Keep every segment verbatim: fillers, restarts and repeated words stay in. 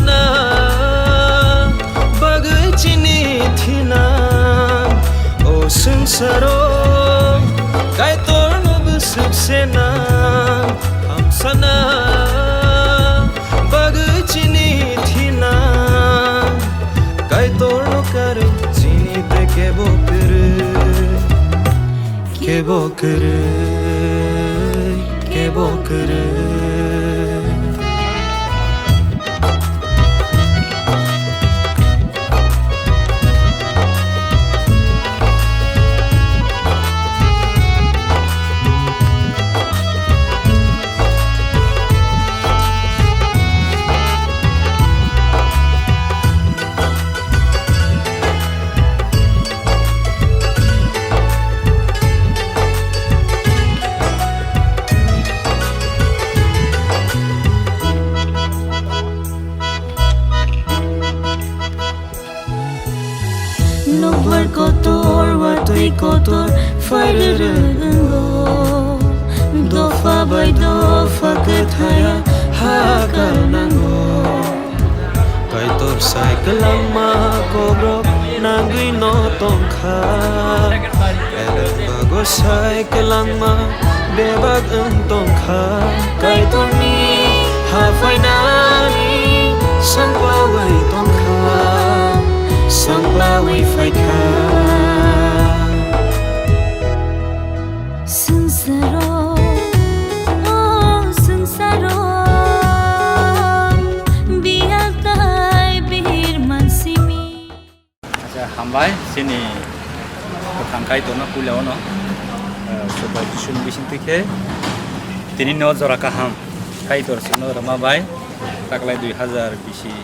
Na bagwi chini thina, o swngsaro Kaitorno bwswk sena. Hamsana bagwi chini thina, Kaitorno karwi chini te kebo kwrwi, kebo kwrwi, kebo kwrwi. Nokbar kotor, watwi kotor, phairwrwk wngo. Dopha bai dopha kwthaya hakal nango. Kaitor sai kwlangma kokrok nangwi no tongkha. Eren bago sai kwlangma bebak wng tongkha. Kaitorni ha phainani sangpawi tongkha, sangpawi phaikha. Swngsaro, o swngsaro, bihal tai bihir mansimi. Acha, hambai, chini kwthang Kaitorno puila ono, eh, Subai Jisuni bisingtwi khe tini no jora kaham Kaitor chwngno rwma bai taklai dui hazar bisi,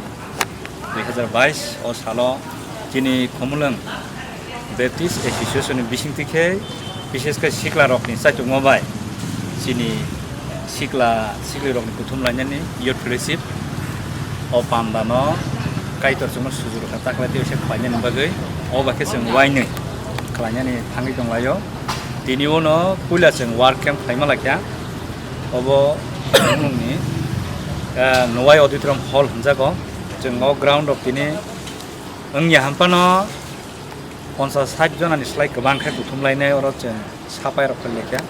dui hazar bais o salo chini Khumulwng Baptist Association ni bisingtwi khe, bishesh khe sikla rokni chaichukma bai chini sikla sikli rokni kuthum lainani Youth Fellowship o panda no Kaitor chwngno sujurkha taklai tei se khlainani bagwi o bai khe chwng uainwi khlainani thangwi tonglaio. Tini uno puila chwng work camp khlaima laikha obo Khumulwngni, eh, Nowai Auditorium Hall hwnjago. Chwng o ground rok tini wngya hampano ponchas sait jonani slai kwbang khe kuthum lainai oro chwng sapai rok khe lekha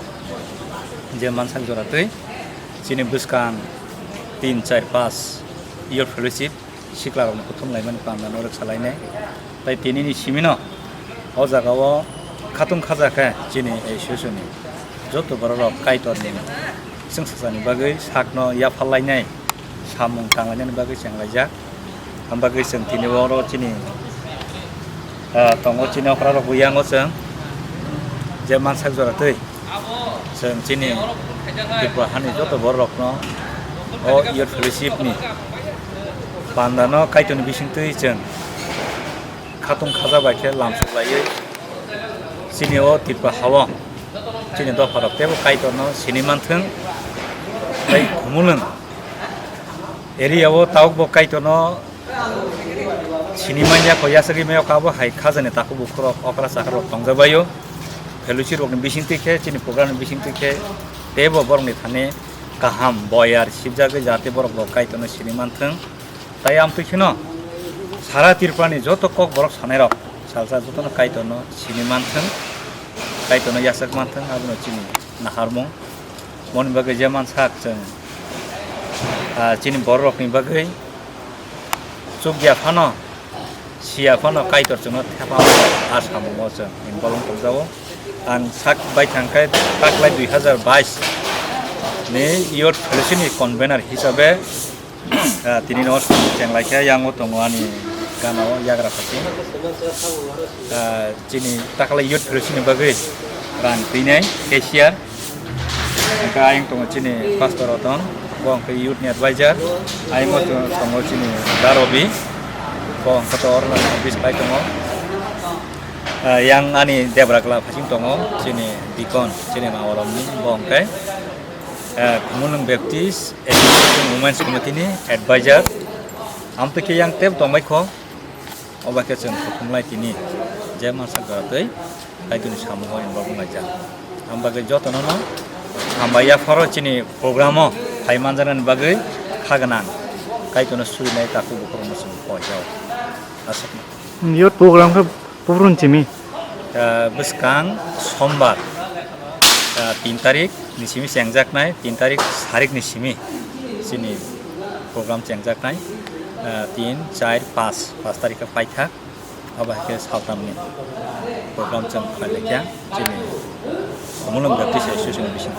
je mansak jora twi chini bwskang tin char pas Youth Fellowship sikla rokno kuthum laimani panda no rwksa lainai. Tai tini ni simi no o jaga o khatung khaja khe chini association ni joto borok rok Kaitor ni chwngsachani bagwi sakno yaphar lainai samung tanglainani bagwi chenglaijak. Ang bagwi chwng tini oro chini, ah, tongo chini okra rok yango chwng je mansak jora twi chwng chini Tripura hani joto borok rokno o Youth Fellowship ni panda no Kaitor ni bising twi chwng khatung khaja bai khe lamsok laiwi chini o Tripura ha o chini dopha rok teibo Kaitor no sini manthwng tei Khumulwng area o tabuk bo Kaitor no sini manya kho yasagwi mayo kha bo hai khajani takhuk bukhuk rok okra chakra rok tongjabaio. Fellowship rokni bisingtwi khe chini program ni bisingtwi khe teibo borokni thani kaham boyar sibjagwi jahate borok bo Kaitor no sini manthwng. Tai amtwi kheno sara Tripura ni joto kok borok sanai rok salsa jotono Kaitor no sini manthwng, Kaitor no yachak manthwng abono chini naharmung. Moni bagwi je mansak chwng, ah, chini borok rokni bagwi chukya phano, siya phano Kaitor chwngno thepa a samungo chwng involve wng tongjago. Ang sak bai thangkhe taklai dui hazar bais ni Youth Fellowship ni convener hisabe, ah, tini no chenglaikha, yango tongo ani gana o yagra phachi. Ah, chini taklai Youth Fellowship ni bagwi rang twinai cashier. Hwnkhe ayang tongo chini Pastor Ratan, bo hwnkhe youth ni advisor. Ayang o tongo chini Da Robi, bo hwnkhe to oro office pai tongo. Ah, yang ani debra kla phasing tongo chini deacon, chini ma oromni, bo hwnkhe, ah, Khumulwng Baptist Education Women's Committee ni advisor. Amtwi khe yang tebo tongbai kho. Obo khe chwng kuthumlai tini je mansak jora twi Kaitorni samungo involve wnglaijak. Ang bagwi jotono no hambai yapharo chini program o phai manjaknani bagwi kha gwnang. Kaitorno surinai takhuk bukhuk rokno chwng koi jao. Aswkno. Youth program khe buphuru ni simi? Ah, bwskang Sombar, ah, tin tarik ni simi chengjaknai, tin tarik sarik ni simi chini program chengjaknai, ah, tin, char, panch, panch tarik khe paithak. Abo hai khe saltamni program chwng khlai laikha chini Khumulwng Baptist Association ni bising.